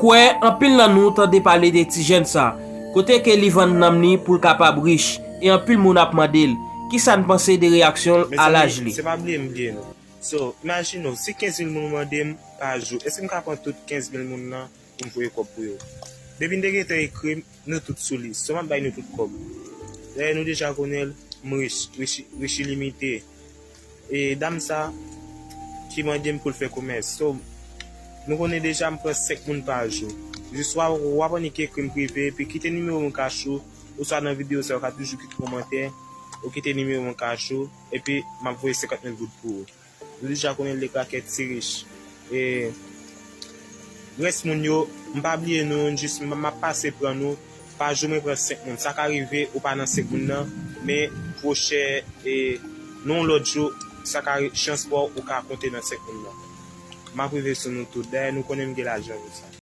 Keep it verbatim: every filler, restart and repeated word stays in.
Kwè anpil nan nou tande pale de ti jèn sa, kote ke li vann nanm li pou l kapab rich, e anpil moun ap mande l kisa n panse de reyaksyon l a laj li. Se pa bliye m bliye nou. So, imajine w, si kenz mil moun mande m pa jou, èske m ka pran tout kenz mil moun nan pou m voye kòb pou yo? Depi n te gentan ekri m, nou tout sou lis. So, m ap bay nou tout kòb. Dayè, nou deja konnen l, m rich, rich, rich ilimite. E dam sa ki mande m pou l fè komès. So, nou konnen deja m pran senk moun pa jou. Jis w ap, w ap annik ekri m prive, epi kite nimewo m kach ou, oswa nan videyo sa, ou ka toujou kite kòmantè, ou kite nimewo m kach ou, epi m ap voye senkant mil goud pou ou. Nou deja konnen Lèkrakè ti rich. E rès moun yo, m pa bliye nou, jis m, m ap pase pran nou. Pa jou mwen pran senk moun. Sa ka rive ou pa nan senk moun nan, men pwochè, e, nan yon lòt jou, sa ka ri-, chans pa w, ou ka konte nan senk moun nan. M ap rive sou nou tout. Dayè, nou konnen m gen lajan pou sa.